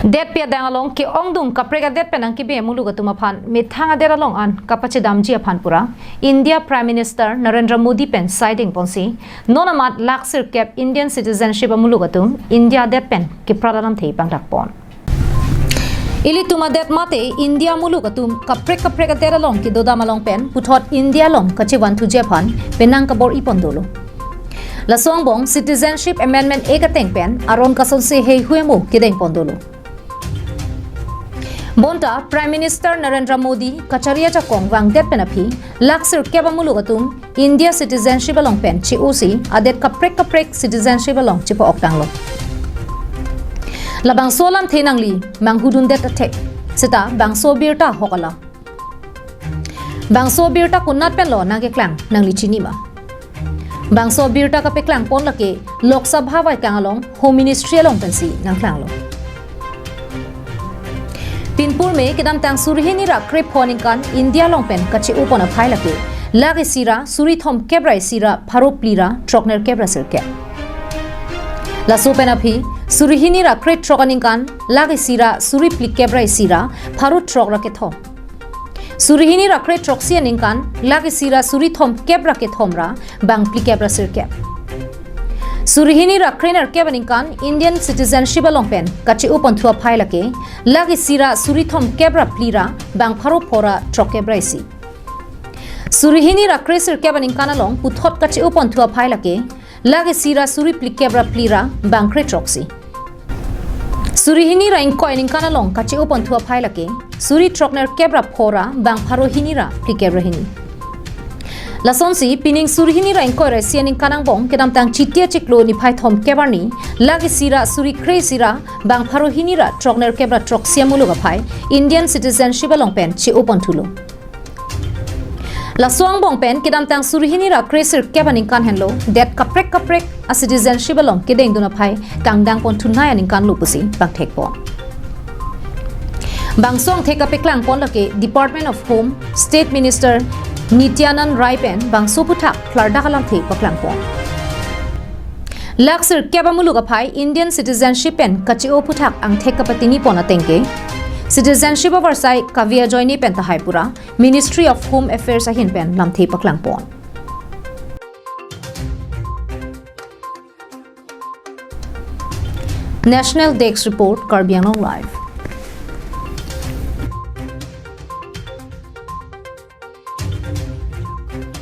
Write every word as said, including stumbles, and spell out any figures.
Detpi adang along ke-ongdung kaprek adet pen nangkebe amuluk atum aphan methang adet along an kapachedamji aphan pura India Prime Minister Narendra Modi pen saideng ponsi non amat lakh sirkep Indian citizenship amuluk atum India adet pen keprat alamthe pangdak pon. Ilitum adet mate India muluk atum kaprek kaprek adet along kedodam along pen puthot India along kachevanthuji aphan penang kabor-i pon dolo. Laso angbong Citizenship Amendment Act ateng pen aron kasonsi heihui amo kedeng pon dolo. Bonta Prime Minister Narendra Modi kachari ajakong vangdet pen aphi lakh sirkep amuluk atum India citizenship along pen che-osi adet kaprek kaprek citizenship along chepa-oktanglo. Labangso alamthe nangli manghudundet athek, seta bangso abirta ahok alam. Bangso abirta konat penlo nangkeklang, nangli chini ma? Bangso abirta kapeklang pon lake Lok Sabha vaikang along Home Ministry along pensi nangklanglo. Pinpur me kedamtang suri hini ra krepho aningkan India along pen kache-o pon aphai lake lakh isi ra suri thomkep ra isi ra pharo phli ra throknerkep ra sirkep. Laso pen aphi suri hini ra krethrok aningkan lakh isi ra suri phlikep ra isi ra pharo throk ra kethom. Suri hini ra krethroksi aningkan lakh isi ra suri thomkep ra kethom ra bang phlikep ra sirkep. Suri hini ra krenerkep aningkan Indian citizenship along pen kache-o ponthu aphai lake lakh isi ra suri thomkep ra phli ra bang pharo pho ra throkkep ra isi. Suri hini ra kresirkep aningkan along puthot kache-o ponthu aphai lake lakh isi ra suri phlikep ra phli ra bang krethroksi. Suri hini ra ingkoi aningkan along kache-o ponthu aphai lake suri throknerkep ra pho ra bang pharo hini ra phlikep ra hini. Lasonsi pining suri hini ra ingkoi ra isi aningkan angbong kedamtang Chiti achiklo niphai thomkep arni lakh isi ra suri kre isi ra bang pharo hini ra throknerkep ra throksi amuluk aphai Indian citizenship along pen che-o ponthulo. Laso angbong pen kedamtang suri hini ra kresirkep aningkan henlo det kaprek kaprek a citizenship along kedengdun aphai kangdang ponthunei aningkan lo pusi pangthek pon. Bangso angthek kapeklang pon lake Department of Home, State Minister Nityanand Rai pen bangso aphuthak klardak alamthe paklang pon. Lakh sirkep amuluk aphai Indian citizenship pen kache-o aphuthak angthek kapatini pon ateng ke citizenship avarsai kave ajoine pen tahai pura Ministry of Home Affairs ahin pen lamthe paklang pon. National Desk Report, Karbi Anglong Live.